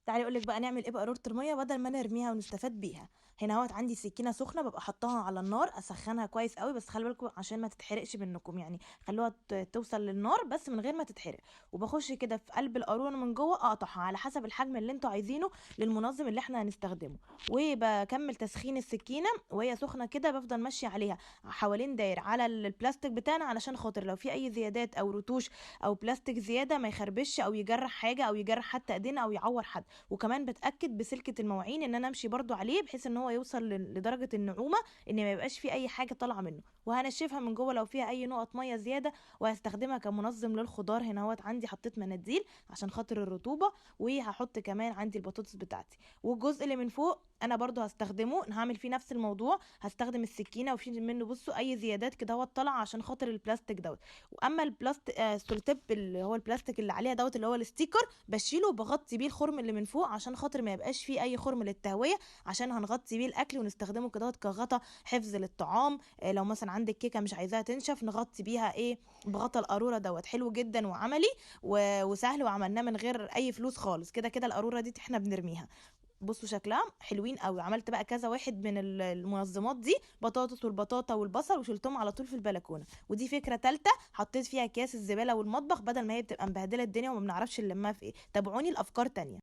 تعالي اقول لك بقى نعمل ايه بقاروره المية بدل ما نرميها ونستفاد بيها. هنا اهوت عندي سكينة سخنة ببقى حطاها على النار، اسخنها كويس قوي، بس خلي بالكم عشان ما تتحرقش منكم، يعني خلوها توصل للنار بس من غير ما تتحرق. وبخش كده في قلب القاروره من جوه اقطعها على حسب الحجم اللي انتوا عايزينه للمنظم اللي احنا هنستخدمه. وبكمل تسخين السكينة وهي سخنة كده، بفضل ماشية عليها حوالين داير على البلاستيك بتاعنا علشان خاطر لو في اي زيادات او رتوش او بلاستيك زيادة ما يخربش او يجرح حاجة او يجرح حتى ايدينا او يعور حد. وكمان بتاكد بسلكه المواعين ان انا امشي برضو عليه بحيث ان هو يوصل لدرجة النعومه ان ما يبقاش فيه اي حاجة طالعه منه. وهنشفها من جوه لو فيها اي نقط مية زيادة، وهستخدمها كمنظم للخضار. هنا اهوت عندي حطيت مناديل عشان خاطر الرطوبة، وهحط كمان عندي البطاطس بتاعتي. والجزء اللي من فوق انا برضو هستخدمه، هعمل فيه نفس الموضوع، هستخدم السكينة وشيل منه بصوا اي زيادات كده اهوت طالعه عشان خاطر البلاستيك دوت. واما البلاستيك السولوتيب اللي هو البلاستيك اللي عليها دوت اللي هو ال sticker بشيله وبغطي بيه الخرم اللي من فوق عشان خاطر ما يبقاش فيه اي خرم للتهويه، عشان هنغطي بيه الاكل ونستخدمه كده كغطا حفظ للطعام. لو مثلا عندك كيكة مش عايزاها تنشف نغطي بيها ايه بغطا القاروره دوت. حلو جدا وعملي وسهل، وعملناه من غير اي فلوس خالص، كده كده القاروره دي احنا بنرميها. بصوا شكلها حلوين قوي. عملت بقى كذا واحد من المنظمات دي، بطاطس والبطاطا والبصل، وشلتهم على طول في البلكونه. ودي فكرة ثالثة حطيت فيها اكياس الزبالة والمطبخ بدل ما هي بتبقى مبهدله الدنيا وما بنعرفش نلمها في ايه. تابعوني الافكار تانية.